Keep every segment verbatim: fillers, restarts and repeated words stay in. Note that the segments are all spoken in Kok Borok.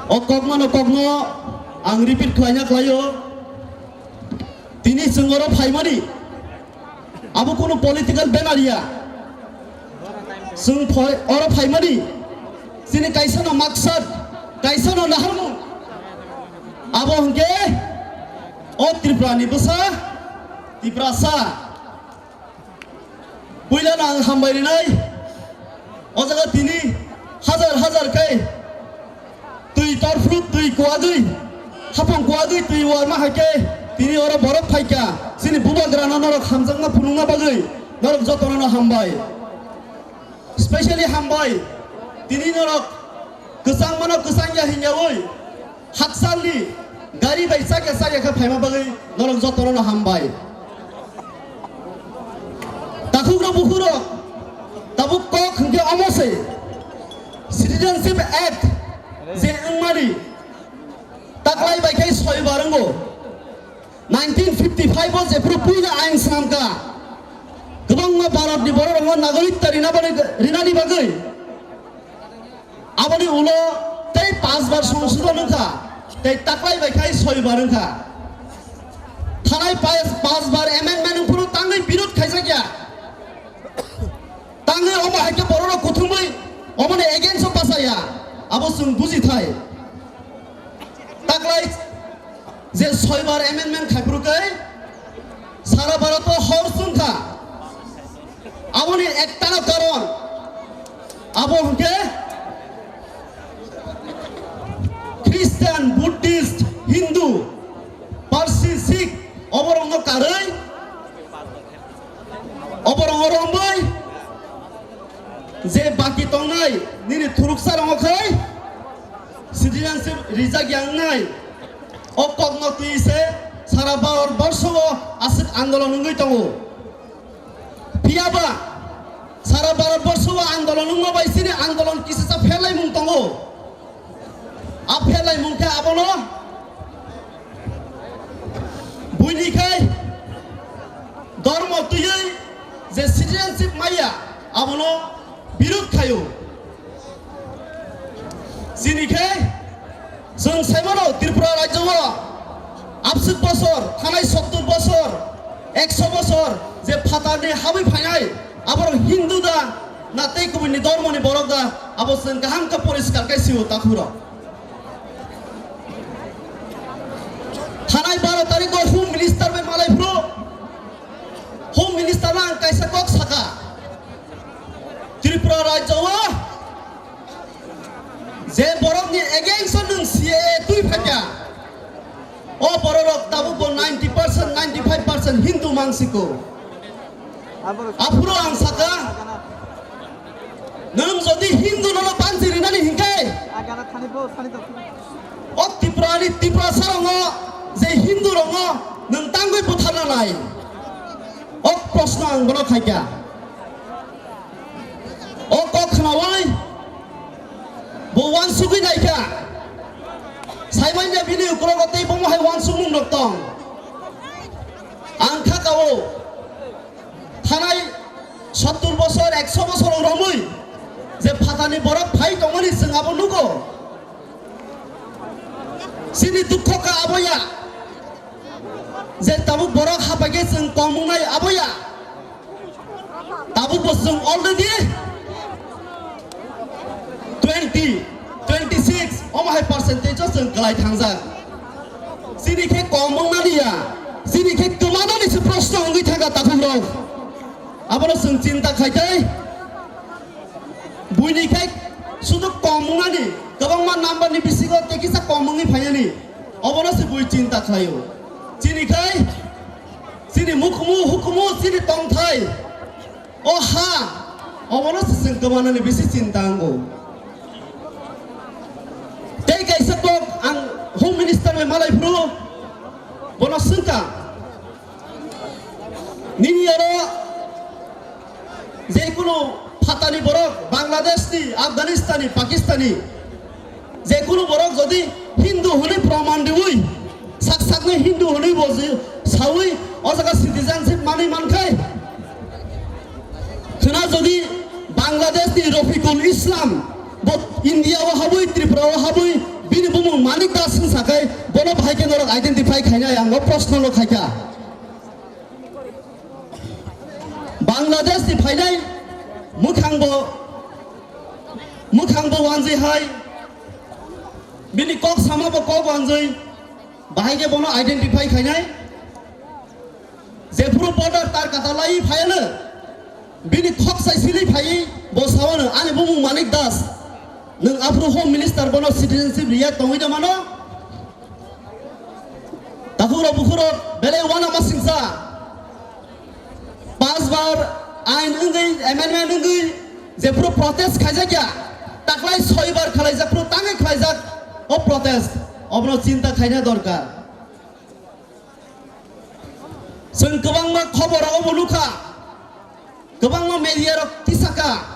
O kokmano kokno ang repeat khlaina khlaio. Tini chwng oro phaimani abo kunu political banner ya. Chwng phai-, oro phaimani chini kaisano maksad, kaisano naharmung. Abo hwnkhe o Tripurani bwsa, Tiprasa. Puilano ang hambai rinai. O jaga tini hajar hajar khe twi torphru, twi kuadwi, hapang kuadwi, twi warma hai khe tini oro borok phaikha. Chini bubagrano norok hamjakma phunukna bagwi norok jotono hambai. Specially hambai. Tini norok kwchangmano kwchangya hinyawi haksalni gari bai chakya chakya khe phaima bagwi norok jotono hambai. Takhukrok bukhukrok, tabuk kok hwnkhe omo se, Citizenship Act je wngmani taklai bai khe soi bar wngo. Nineteen fifty five o jephru puila ain swnamkha, kwbangma Bharatni bororokno nagorik ta rina bagwi, rinani bagwi. Aboni ulo tei panch bar songsodhon wngkha, tei taklai bai khai soi bar wngkha. Thanai panch, panch bar amendment wngphuru tangwi birod khaijakya. Tangwi omo hai khe bororok kuthumwi omoni against o bachaya. Abo chwng bujithai. Taklai je soi bar amendment khaiphuru khe sara Bharat o hor chwngkha. Aboni ektano karon abo hwnkhe Christian, Buddhist, Hindu, Parsi, Sikh, oborokno karwi, oborokno romwi, je baki tongnai nini thuruksa rokno khai citizenship rijak ya wngnai, o kokno twi se sara Bharat borsho o aswk andolon wngwi tongo. Phiya ba sara Bharat borsho o andolon wngma bai chini andolon kisisa pherlaimung tongo. A pherlaimung khe abono buini khai dormo twiwi je citizenship maya abono birod khaio. Chini khe chwng saimano Tripura rajyo o abswk bosor, thanai sottur bosor, ekso bosor je phatarni habwi phainai, aborok Hindu da na tei kubuni dormoni borok da, abo chwng kaham khe poriskar khe sio takhurok. Thanai baro tarikh o Home Minister bai malai phuru, Home Minister no ang kaisa kok saka, Tripura rajyo o je borokni against o nwng C A A twi phaikha, o bororok tabukbo ninety percent, ninety five percent Hindu mangsiko. Aphuru ang saka, nwng jodi Hindu nono panchi rinani hinkhe, o Tripurani Tiprasa rongo je Hindu rongo nwng tangwi butharna nai. O proshno ang bono khaikha. O kok khnaui bo uansugui naikha. Saimanya bini ukrogo tei bomo hai uansukmung rok tong. Ang kha kao. Thanai sottur bosor, ekso bosor romui je phatani borok phai tongmani chwng abo nugo. Chini dukho kha abo ya. Je tabuk borok hapaikhe chwng tongmung nai abo ya. Tabuk bo chwng already twenty, twenty six omo hai percentage o chwng kwlai thangjak. Chini khe kom wng nani ya, chini khe kwma nani se proshno wngwi thangkha takhuk rok. Abono chwng chinta khai tei buini khe sudu kom wng nani, kwbangma number ni bisingo tei kisa kom wngwi phainani, obono se bui chinta khlaio. Chini khai chini mukhumu, hukumu, chini tongthai, o ha, obono se chwng kwmanani bisi chinta wngo. Tei kaisa kok ang Home Minister bai malai phuru, bono swngkha, nini oro je kunu phatani borok, Bangladesh ni, Afghanistan ni, Pakistan ni, je kunu borok jodi Hindu hwnwi proman riui, sak sakni Hindu hwnwi bo je saui o jaga citizenship manwi mankhai, khwna jodi Bangladesh ni Rafiqul Islam bo India o habwi, Tripura o habwi, Bini bumung Manik Das wng sakai, bono bahai khe norok identify khainai, ang o proshno no khaikha. Bangladesh ni phainai mwkhang bo, mwkhang bo wanjwi hai, bini kok sama bo kok wanjwi, bahai khe bono identify khainai. Jephuru border tar kata lai phaiano, bini khok sai sili phai bo sawano, ani bumung Manik Das, nwng aphuru Home Minister bono citizenship riya tongwi da mano. Takhurok bukhurok belai wana masingsa. Pas bar ain wngwi, amendment wngwi, jephuru protest khaijak ya, taklai soi bar khalaijak, phuru tangwi khalaijak o protest, obono chinta khaina dorkar. Chwng kwbangma khobor rogo bo nukha, kwbangma media rok tisaka,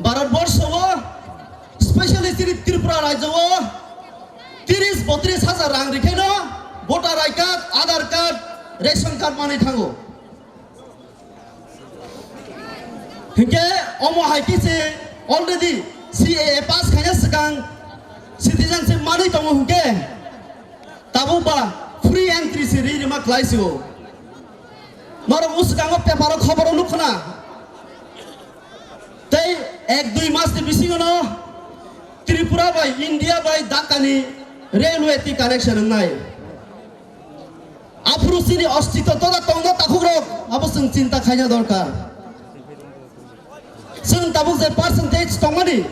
Bharat borsho o, specially chini Tripura rajyo o tiris botris hajar rang rikhaino voter I card, Aadhaar card, ration card manwi thango. Hinkhe omo hai khe se already C A A pass khaina swkang citizenship manwi tongo hinkhe tabuk ba free entry se ri rima khlai sio. Norok uskango paper o khobor o nukho na. Tei ek dui mas ni bisingo no Tripura bai India bai Dhaka ni railway ti connection wngnai. Aphuru chini ostitw toda tongno takhukrok, abo chwng chinta khaina dorkar. Chwng tabuk je percentage tongmani,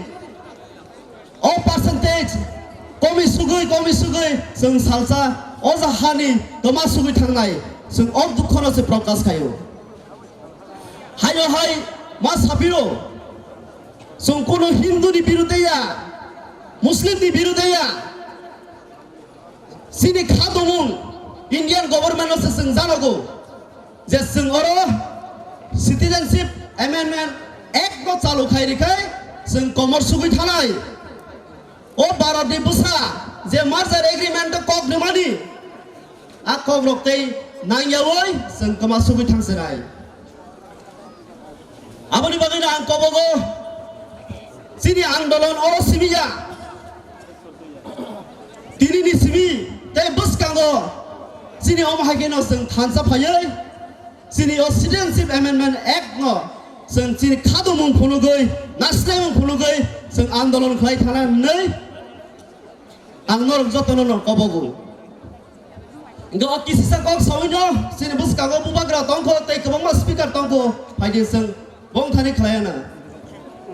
o percentage komi sugwi, komi sugwi chwng salsa o ja hani kwma sugwi thangnai, chwng o dukhono se prokash khaio. Hayo hai ma sapiro, chwng kunu Hindu ni birude ya, Muslim ni birude ya, Chini kha tongmung Indian government no se chwng janogo je chwng oro Citizenship Amendment Act no chalu khai rikhai chwng komor sugwi thanai. O Bharat ni bwsa je merger agreement o kok rwmani, a kok rok tei nangyawi chwng kwma sugwi thangsinai. Aboni bagwino ang kobogo chini andolon oro simi ya. Tinini simi tei bwskango chini omo hai kheno chwng thansa phaiwi chini o Citizenship Amendment Act no chwng chini kha tongmung phunugwi, nasinai mung phunugwi chwng andolon khlai thana hwnwi ang norok jotono no kobogo. Hingke o kisisa kok sawi no, chini bwskango bubagra tongkho tei kwbangma speaker tongkho, phaidi chwng bongthani khlaiya na.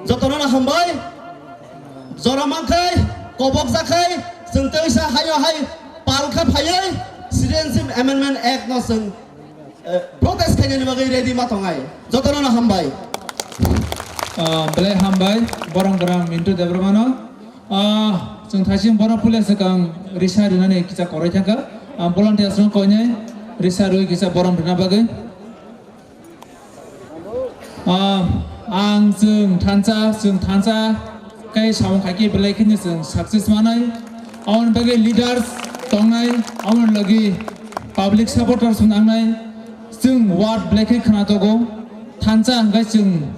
Jotono no hambai, jora mankhai, kobok jakhai, chwng tei sa hayo hai palkha phaiwi Citizenship Amendment Act no chwng, eh, protest khainani bagwi ready ma tongai. Jotono no hambai. Ah, belai hambai, borong borong Mintu Debbarmano. Ah, chwng thaising bono puila swkang risa rinani kisa koroi thangkha. Ang volunteers no koinai risa rwi kisa borom rina bagwi. Ah, ang chwng thansa, chwng thansa kai samung khaikhe belai kheno chwng success manai. Aboni bagwi leaders tongnai, aboni logi public supporters wngnai. Chwng word belai khe khna togo. Thansa hwnkhe chwng